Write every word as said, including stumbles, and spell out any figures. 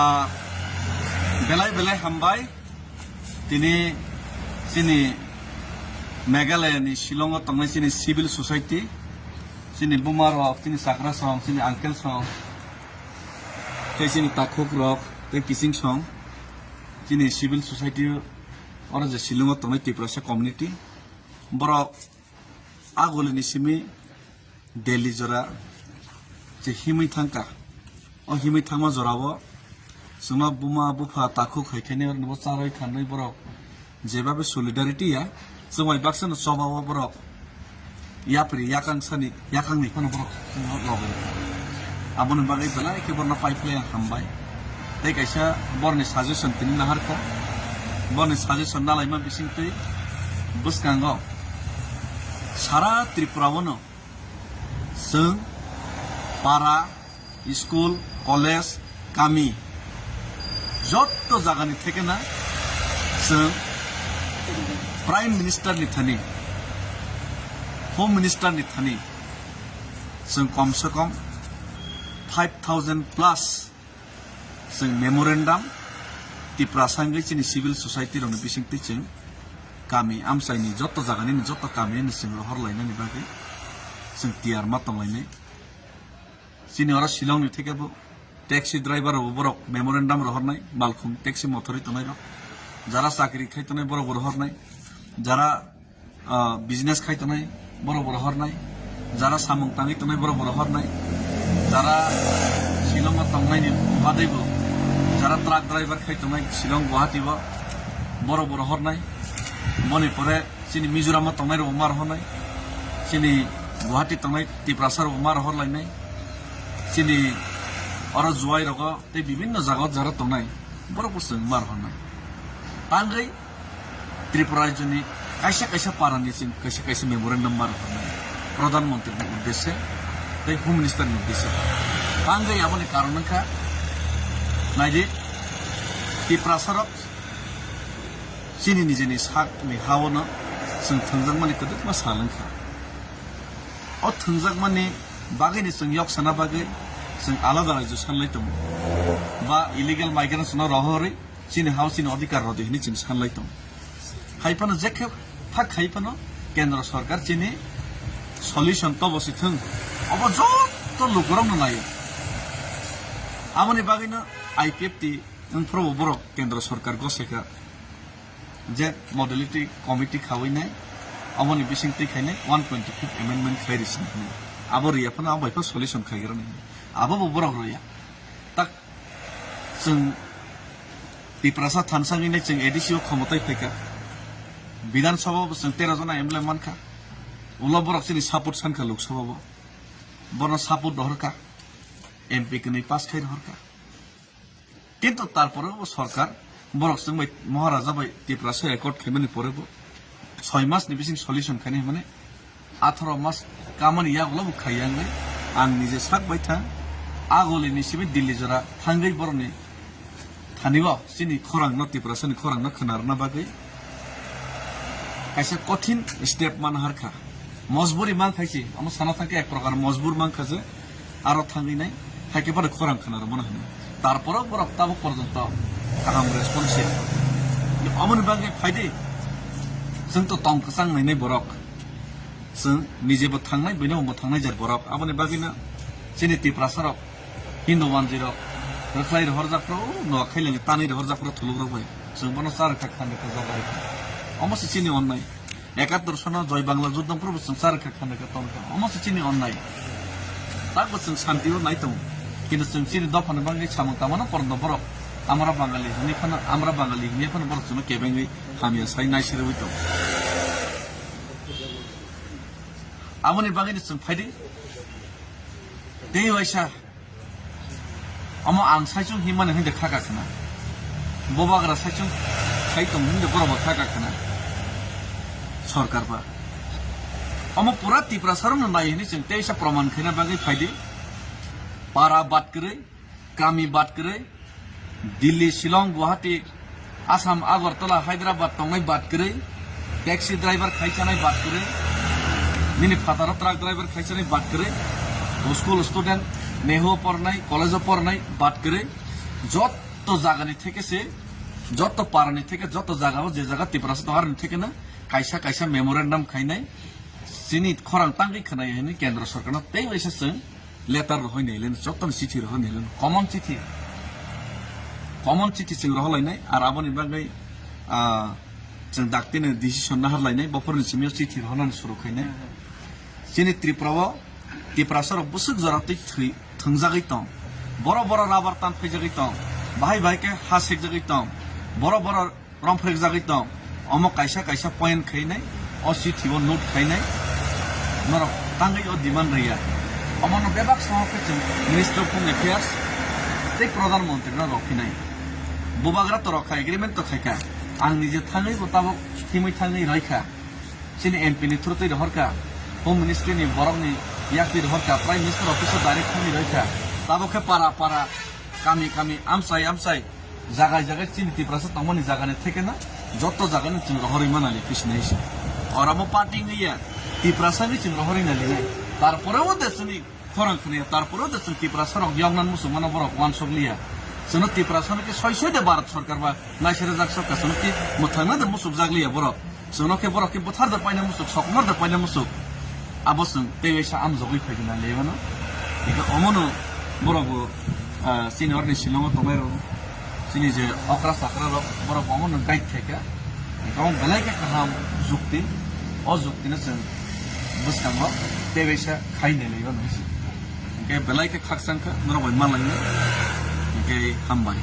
Ah, belai belai hambai. Tini chini Meghalaya ni Shillong o tongnai chini civil society, chini buma rok, chini chakra song, chini uncle song, tei chini takhuk rok, tei kiching song, chini civil society oro je Shillong o tongnai Tiprasa community, borok aguli ni simi Delhi jora je himwi thangkha. O himwi thangma jorao chwngno buma bupha takhuk hai khainai, oro bo charwi khanwi borok jebabe solidarity ya, chwng bai baksa no choba o borok yapri yakang sani yakang ni phano borok chwngno logi. Aboni bagwi belai khe borno pai phlai ang hambai. Tei kaisa borni suggestion tini naharkha. Borni suggestion nalaima bisingtwi bwskango sara Tripura o no chwng para, school, college, kami, jotto jagani thekena chwng Prime Minister ni thani, Home Minister ni thani chwng kom se kom five thousand plus chwng memorandum Tiprasa wngwi chini civil society rokni bisingtwi chwng kami amchaini jotto jaganini jotto kamini chwng rohor lainani bagwi chwng tiyar ma tonglainai. Chini oro Shillong ni theke bo taxi driver rok borok memorandum rohornai, malkhung taxi mothorwi tongnai rok, jara chakri khai tongnai borok bo rohornai, jara ah, business khai tongnai, borok bo rohornai. Jara samung tangwi tongnai, borok bo rohornai. Jara Shillong o tongnaini badaibo, jara truck driver khai tongnai Shillong, Guwahati o, borok bo rohornai. Boni pore chini Mizoram o tongnai rok ma rohornai. Chini Guwahati tongnai Tiprasa rok ma rohorlainai. Chini oro Jowai rogo tei bibinno jaga o jara tongnai, borok bo chwng ma rohornai. Tangwi Tripura rajyoni kaisa kaisa parani chwng kaisa kaisa memorandum ma rwkha Pradhan Mantri ni uddeshe tei Home Minister ni uddeshe. Tangwi aboni karon wngkha, naidi, Tiprasa rok chini nijeni sakni ha-o no chwng thwngjakmani kwdwkma sal wngkha. O thwngjakmani bagwini chwng yok sana bagwi chwng alada rajyo sanlai tongo ba illegal migrants no rohorwi chini ha-o chini odhikar rw di hwnwi chwng sanlai tongo. Hai phano je khe phak khai phano Kendra Sarkar chini solution tobo si thwng, obo jotto lukurokno naio. Aboni bagwino I P F T wngphuru borok Kendra Sarkar goseka je modality committee khawi nai, aboni bising twi khainai one twenty fifth amendment khai risi hwnwi. Abo riya phano abo bai phano solution khaigra nai. Abo bo borok roya. Tak chwng Tiprasa thansa wngwi nai chwng A D C o khomotai phaikha. Bidhan Sabha bo chwng tero jona M L A mankha. Ulo borok chini support sankha Lok Sabha bo. Bono support rohorkha. M P kwnwi pass khai rohorkha. Kintu tarpore bo sorkar borok chwng bai Maharaja bai Tiprasa accord khaimani pore bo soi mas ni bising solution khainai hwnmani atharo mas kamani yagulo bo khaiya wngwi ang nije sak bai thang agoli ni simi Delhi jora thangwi borokni thani o chini khorang no Tiprasa ni khorang no khwnarna bagwi kaisa kothin step man harkha. Mojburi man khaisi, amo sana thangkhe ek prokar mojbur man kha je aro thangwi nai, hai khe bono khorang khna rwmano hwnwi. Tarporo borok tabuk porjonto kaham response ya. Amoni bagwi phaidi, chwng to tong kwchang nainai borok. Chwng nijebo thangnai, buino bo thangnai jer borok. Aboni bagwino chini Tiprasa rok, Hindu manjwi rok, rwkhlai rohorjak phro, Noakhai lengwi tanwi rohorjak phro thuluk rok bai. Chwng bono cha rwkha, khan rwkha, jaga rwkha. Omo se chini onnai. Ekattor sono Joy Bangla Juddho phuru bo chwng cha rwkha, khan rwkha, tong rwkha. Omo se chini onnai. Tak bo chwng santi o nai tongo. Kintu chwng chini dopha ni bagwi samung tangmano porno borok. Amra Bangali hwnwi phano, Amra Bangali hwnwi phano borok chwngno kebengwi hamya sai naisirwi tongo. Aboni bagwino chwng phaidi. Tei waisa Omo ang saichung himani hwnde khaka khna. Bobagra saichung khai tong hwnde borok bo khaka khna. Sorkar ba. Omo pura Tiprasa rokno nai hwnwi chwng teisa proman khaina bagwi phaidi. Para bad kwrwi, kami bad kwrwi, Delhi, Shillong, Guwahati, Assam, Agartala, Hyderabad tongnai bad kwrwi, taxi driver khai chanai bad kwrwi, nini phataro truck driver khai chanai bad kwrwi, school student, neho pornai, college o pornai bad kwrwi, jot jagani theke se, joto parani theke, joto jagao je jaga Tiprasa tong aroni theke na kaisa kaisa memorandum khainai, chini khorang tangwi khwnai hwnwi Kendra Sorkarno tei waisa chwng letter rohoi naileno, jotono chithi rohoi naileno, common chithi, common chithi chwng roholainai, ar aboni bagwi, ah, chwng daktino decision naharlainai, bophorni simi o chithi rohonani suru khainai. Chini Tripura o Tiprasa rok bwswk jora twi thwi thwngjagwi tong, borok borok rubber tan phaijagwi tong, bahai bahai khe ha sekjagwi tong, borok borok romphrekjagwi tong, omo kaisa kaisa point khainai, o chithi o note khainai, norok tangwi o demand rwya. Omono bebak soho khe chwng Minister of Home Affairs tei Pradhan Mantri no rw phinai. Bubagra to rw kha, agreement to khaikha, ang nije thangwi bo tabuk thimwi thangwi rwkha. Chini M P ni through twi rohorkha, Home Ministry ni borokni yak twi rohorkha, Prime Minister office o direct thangwi rohorkha. Tabuk khe para para, kami kami, amchai amchai, jagai jagai chini Tiprasa tongmani jagani thekeno joto jagani chwng rohorwi manali khusinai se. Ora mo party wngya, Tiprasa ni chwng rohorwi nali nai. Tarpore o de chini khorang khniya, tarpore de chwng Tiprasa rok yoknan musuk mano borok wansok liya. Chwngno Tiprasa no ke soi soi de Bharat Sarkar ba naisere jak sokha, chwngno ki mwthangna de musuk jak liya borok. Chwngno ke borok ke buthar de paina musuk, sokmar de paina musuk. Abo chwng tei waisa amjogwi phai gina le mano. Ika omono borok bo, ah, chini orni silongo tongnai rok, chini je okra sakra rok, borok bo omono guide khaikha. Ika omo belai khe kaham jukti, o jukti no chwng bwskango tei waisa khai nai le mano. Hingke belai khe khakchang kha, norok bai malai no. Hingke hambai.